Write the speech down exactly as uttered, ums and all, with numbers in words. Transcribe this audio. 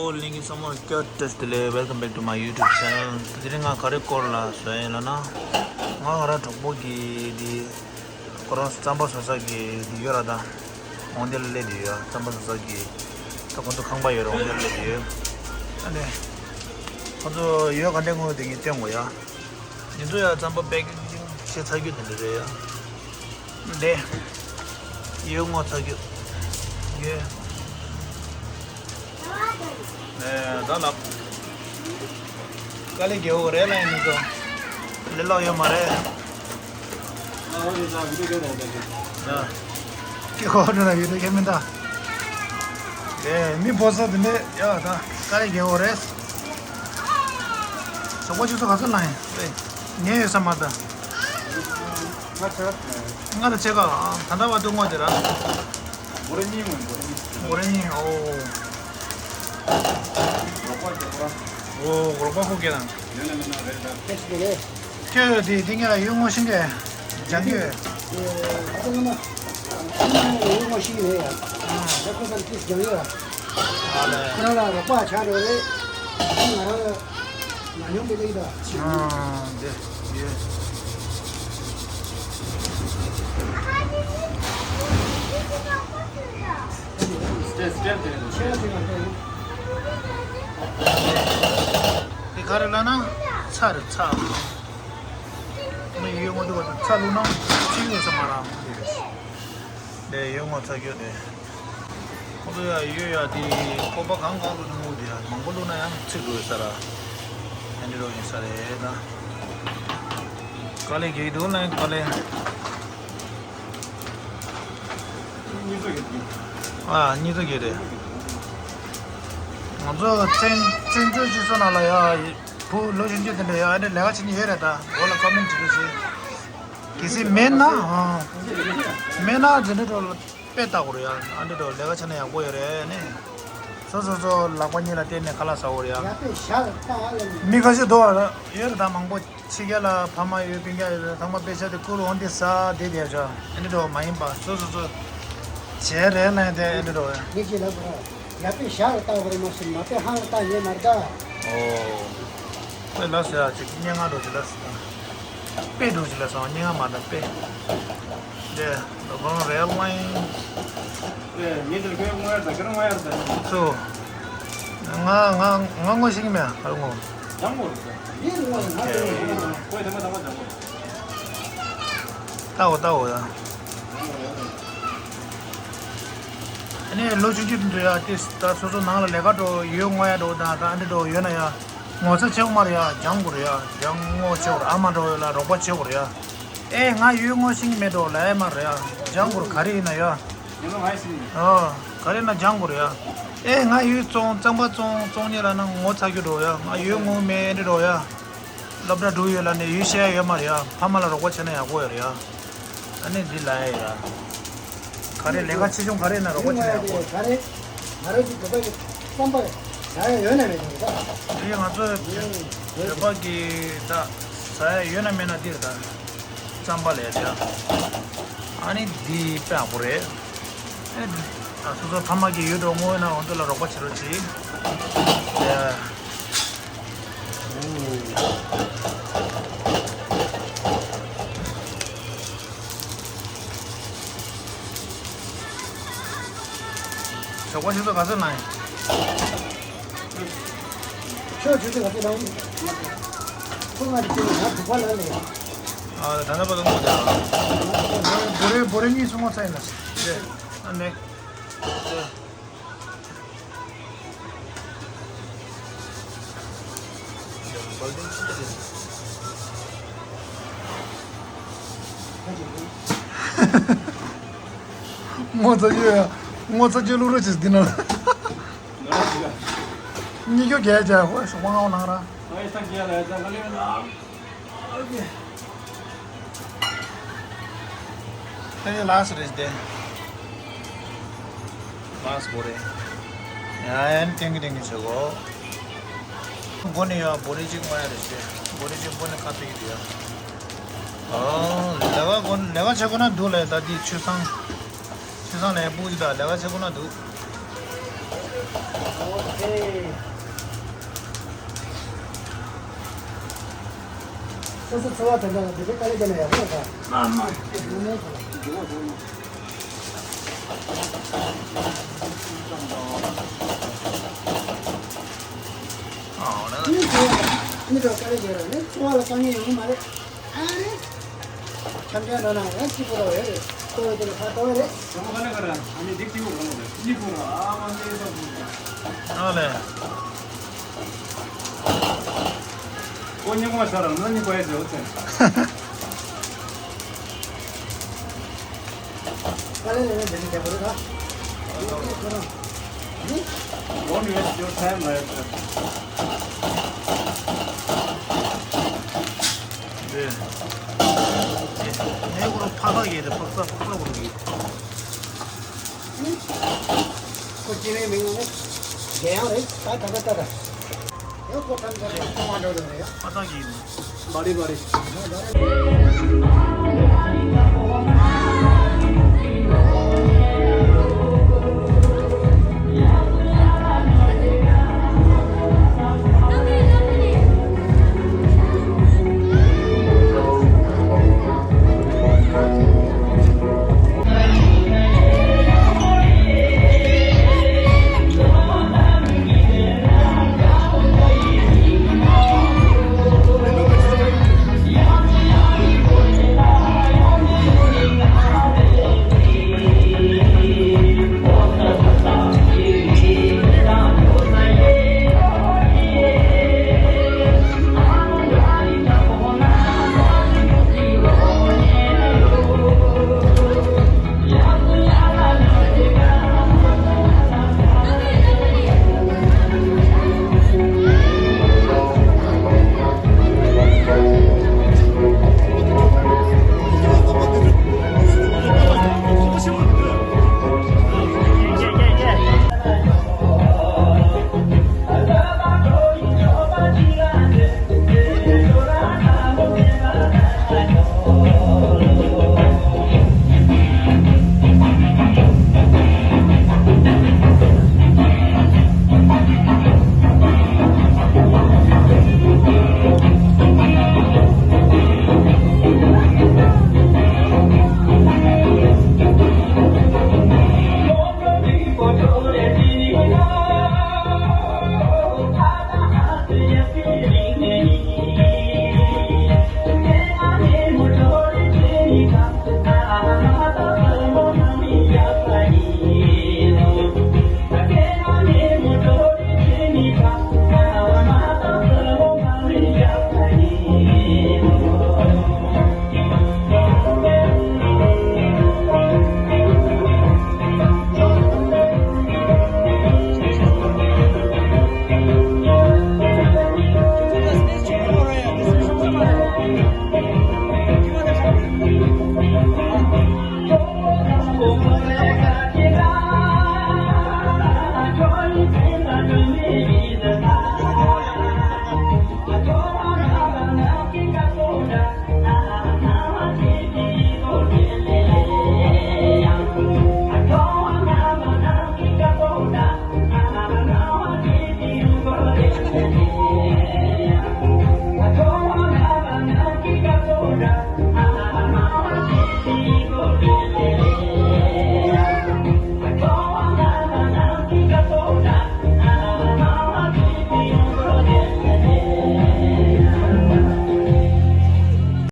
Hello, thank you so much. Welcome back to my YouTube channel. དེ་རིང་ང་ག་རེ་སྐོར་ལ་བཟོ་ཡིན་ལབ་ན། ང་ང་རང་གྲོགས་པོ་གི་འདི་ཁོ་རང་རྩམ་པ་བཟོ་ས་གི་འདི་ཡོད་ར་ད། འོང་དེ་ལ་སླེབས་བསྡད་ཡོད། རྩམ་པ་བཟོ་ས་གི་ད་ཁོ་ཚོ་ཁང་པ་ཡོད་ར། འོང་དེ་ལ་སླེབས་བསྡད་ཡོད། ཨ་ནི་ཁོ་ཚོ་ཡོད་ག་འདྲ་དངོས་དེ་ངས་སྟོན་དགོས་ཡ། ང་ཚོ་ཡ་རྩམ་པ་པེ་ཀིང་བྱས་ཚར་རྒྱུ་དེ་འདྲ་རེད་ཡ། འདི། ཡོད་ངོ་ཚ་རྒྱུ། ཡོད། ཨེ། ད་ལབ། དཀའ་ལས་རྒྱག་དགོས་རེད་ལ་ཡིན་ནི་ཚོ། ལས་སླ་ཡོད་མ་རེད། ཨ། ཨོ་རེད། ད་བི་ཌིའོ་བརྒྱབ་དང་བརྒྱབ་ཀྱི། ཀྱི་ཁོ་འགྲོ་ན་བི་ཌིའོ་བརྒྱབ་མིན་ད། ཨེ། མི་འབོར་ས་དེ་འདྲས་ཡ། ད་དཀའ་ལས་རྒྱག་དགོས་རེད། ཞོགས་པ་ཆུ་ཚོད་ག་ཚོད་ལངས་ཡིན། ཨེ། ཉལ་ཡོད་ས་མ་ད། ང་ཚོ། ང་ལ་ཆེ་ག་ད་ལྟ་བར་དུ་དངོས་དེ་ར། སྒོར་གཉིས་མོ། སྒོར་གཉིས། སྒོར་གཉིས། ཨོ། རོགས་པ་རྒྱག་པ། ཨོ། རོགས་པ་ཁོ་སྐད་དང་། ཡོད་ན་མེད་ན་རེད་ད། ཁྱོད་དེ་དེ་ངས་ལ་ཡོད་ངོ་ཤེས་མཁན་སྦྱང་གི་ཡོད། ཨ་ད་ང་ང་ཡོད་ངོ་ཤེས་ཡོད་ཡ། ད་ཁོ་ཚང་ཏིས་སྦྱང་ཡོད། ཨ་ལས། ཁོ་རང་ལ་རོགས་པ་ཆགས་འགྲོ་རེད། ང་རང་ལ་ཉམས་པའི་ལེགས་དང་། ཨ། འདི་ཡོད། སྟེ་སྟེ་སྟེ། དེ་ག་རེ་ལབ་ན་ཚྭ་རེད། ཚྭ། ངས་ཡོད་ངོ་དུ་བ་དང་ཚྭ་བླུགས་ན་ཅི་ཡོད་ས་མ་རང་། དེ་ཡོད་ངོ་ཚ་རྒྱུ་དེ། ཁོ་ཚོ་ཡ་ཡོད་ཡ། དེ་ཁོ་པ་གང་གང་བླུགས་འདུག་དེ་ཡ། མང་པོ་བླུགས་ན་ཡང་ཚིག་འགྲོ་ཡོད་ས་ར། ཨ་འདི་རོ་ཡིན་ས་རེད་ད། དཀའ་ལས་རྒྱག་གི་འདུག་ལ། དཀའ་ལས། ཨ། གཉིས་ཚོ་གི་རེད། ང་ཚོ་བཙན་བཙན་བྱོལ་སྤྱི་ཚོགས་ནང་ལ་ཡ། བུ་ལོ་གཞོན་སྐྱེས་དེ་འདྲ་ཡ། ཨ་འདྲ་ལས་ཀ་བྱེད་མཁན་ཡོད་རེད་ད། འོ་ལ་ཀོ་མེན་བྲིས་རོགས་བྱེད། གལ་སྲིད་མེད་ན། ཨ། མེད་ན་དེ་འདྲ་འགྲོ་ལ་དཔེ་ལྟ་དགོས་རེད་ཡ། ཨ་འདྲ་འགྲོ་ལས་ཀ་བྱས་ན་ཡག་པོ་ཡོད་རེད་ནི། སོ་སོ་སོ་ལག་པ་གཉིས་ལ་བརྟེན་ནས་ཁ་ལག་ཟ་དགོས་རེད་ཡ། མི་ཁ་ཤས་འདུག་ཨ། ཡོད་རེད་ད། མང་པོ་ཕྱི་རྒྱལ་ལ་ཕ་མ་ཡོད། སྤུན་ཀྱག་ཡོད། ཚང་མ་དཔེ་ཆ་དེ་བསྐུར་འོང་དེ་ཟ་བསྡད་བསྡད་ཡ། ཨ་འདྲ་འགྲོ་མ་ཡིན་པ་སོ་སོ་སོ་བྱས་རེད་ལ་དེ་ཨ་འདྲ་འགྲོ་ཡ། མི་གཅིག་ལ་ཡ་པའི་ཞག་ལ་བཏགས་པ་རེད་མ་ཟེར། མ་པའི་ཧང་ལ་བཏགས་ཡོད་མ་རེད་ད། ཨོ། དཔེ་ལ་ཟེར་ཡ་ཅིག་སྙན་ངག་འགྲོ་ཅིག་ལ་ཟེར། དཔེ་འགྲོ་ཅིག་ལ་ཟེར། སྙན་ངག་མ་རེད་དཔེ། འདི་ལོ་གོང་རེད་ལ་ཡིན། ཨེ། ངེད་ཚོར་ཁོས་ངོ་ཡར་ད་ཁྱེད་རང་ངོ་ཡར་ད། སུ། ང་ང་ང་ངོ་ཤེས་ཀྱི་མེད། ཧ་ལོ་ངོ་། ལྡང་དགོས་རེད་ད། ཡིན་ངོ་ཡར་ང་ཚོ་ངོ་ཡར་ཁོས་དེ་མ་ལྡང་མ་ལྡང་དགོས། ལྟ་འོ་ལྟ་འོ་ཡ། ཨ་ནི་ལོ་ཆུང་ཆུང་དེ་ཚོ་ཡ་དེ་ད་སོ་སོ་ནང་ལ་ལས་ཀ་འགྲོ་ཡོད་ངོ་ཡ་འགྲོ་དང་ད་ཨ་འདྲ་འགྲོ་ཡོད་ན་ཡ། ངོ་ཚ་ཆེ་བ་མ་རེད་ཡ། སྦྱང་དགོས་རེད་ཡ། སྦྱང་ངོ་ཆེ་བ་རེད། ཨ་མ་འགྲོ་ཡོད་ལ་རོགས་པ་བྱེད་དགོས་རེད་ཡ། ཨེ་ང་ཡོད་ངོ་ཤེས་ཀྱི་མེད་འགྲོ་ལབ་ཡ་མ་རེད་ཡ། སྦྱང་དགོས་རེད། ག་རེ་ཡིན་ན་ཡ། ཡོད་ངོ་ང་ཤེས་ཀྱི་མེད། ཨོ། ག་རེ་ཡིན་ན་སྦྱང་དགོས་རེད་ཡ། ཨེ་ང་ཡོད་བཙོང་རྩམ་པ་བཙོང་བཙོང་ཉེ་ལ་ན་ངོ་ཚ་རྒྱུ་འགྲོ་ཡ། ང་ཡོད་ངོ་མེད་ཨེ་འདྲ་འགྲོ་ཡ། སློབ་གྲྭ་འགྲོ་ཡོད་ལ་ནས་ཡོད་བཤད་ཡོད་མ་རེད་ཡ། ཕ་མ་ལ་རོགས་པ་བྱས་ན་ཡག་པོ་ཡོད་རེད་ཡ། ཨ་ནི་འདི་ལ་ཡ་ཡ། ག་རེ་ལས་ཀ་ཆེ་ཆུང་ག་རེ་ཡིན་ན་རོགས་པ་བྱས་ན་ཡག་པོ། ག་རེ། ང་རང་ཚོ་བོད་པ་གི་རྩམ་པ་ཟ་ཡ་ཡོད་ན་མེད་ན་རེད་ད། དེ་ང་ཚོ་བོད་པ་གི་ད་ཟ་ཡ་ཡོད་ན་མེད་ན་འདི་རེད་ད། རྩམ་པ་ལས་ཡ། ཨ་ནི་འདི་དཔེ་ཡག་པོ་རེད། ཨེ། ད་སོ་སོ་ཕ་མ་གི་ཡུལ་འགྲོ་དངོས་ན་འོ་འདི་ལ་རོགས་པ་བྱེད་རོགས་གྱིས། ཨེ། ཞོགས་པ་ཆུ་ཚོད་ག་ཚོད་ལངས་ཡིན། ཁྱོད་ཆུ་ཚོད་ག་ཚོད་ལངས་ཡིན། ཁོ་ང་ཚོ་ང་དྲུག་པ་ལ་ལས། ཨ། ད་ལྟ་བར་དུ་ངོ་བརྒྱ། བོ་རེ་བོ་རེ་གཉིས་སུ་ངོ་ཚ་ཡིན་ན། ཨ་ནེ། ངོ་ཚ་ཡོད་ཡ། ངོ་ཚ་ཅི་བླུག་རོགས་བྱེད་འདི་ན། གཉིས་ཀྱོ་རྒྱལ་བྱ་ཧོ་ཞོགས་པ་ངའོ་ནང་ར། ཨེ་ལགས་སི་རེད་དེ། ལགས་སི་བོ་རེ། ཡ་ཡན་ཏེང་གི་ཏེང་གི་བྱེད་གོ། མགོ་ནས་ཡ་བོ་རེ་གཅིག་མ་ཡ་རེད་དེ། བོ་རེ་གཅིག་མགོ་ནས་ཁ་ཐུག་གི་དུ་ཡ། ཨོ། ལས་ཀ་གོ་ལས་ཀ་བྱེད་གོ་ན་འདུག་ལས་ད་འདི་ཆུ་སང་། ཆུ་སང་ལས་སྤུ་གི་ད་ལས་ཀ་བྱེད་གོ་ན་འདུག་ཨོ་ཁེ། སོ་སོ་འཚོ་བ་དེ་འདྲ་འདི་འདྲའི་དཀའ་ལས་བརྒྱབ་ན་ཡག་པོ་རེད་ད། མ་མ། ཨོ་ལེ། མི་འདྲ་མི་འདྲ་དཀའ་ལས་བརྒྱབ་ར་ནི་འཚོ་བ་ལ་དཀའ་ངལ་ཡོང་གི་མ་རེད། ཨ་རེད། འཆམ་འཆམ་ནང་ན་ཡང་སྐྱིད་པོ་ར་བ་རེད། ལྟོ་བའི་དེ་ལ་ཁ་ལྟོ་བ་རེད། ཡང་ཁ་ལ་ཁ་ར་ཨ་ནི་འདི་སྐྱིད་པོ་ར་བ་རེད། སྐྱིད་པོ་ར་ཨ་མ་ནི་ཨོ་ལེ། ཁོ་སྙིང་མ་ཤར་ར་ང་སྙིང་པ་ཡ་ཇོ་ཚེ། དཀའ་ལས་ལས་ནས་འདི་ནས་རྒྱག་པ་རེད་ད། Don't waste your time like that. ངས་ཁོ་རང་ཕག་ཐག་ཡས་རེད། ཕག་ཚ་ཕག་ལ་ཁོ་རང་ཡས། ཁོ་སྐྱེ་བའི་མིང་ནི་རྒྱལ་ཡང་རེད། ད་ད་ད་ད་ད། ཡང་ཁོ་ཐམས་ཅད་ལ་ཁོ་མ་འགྲོ་འདོད་རེད་ཡ། ཕག་ཐག་ཡས་ནི། བ་རི་བ་རི།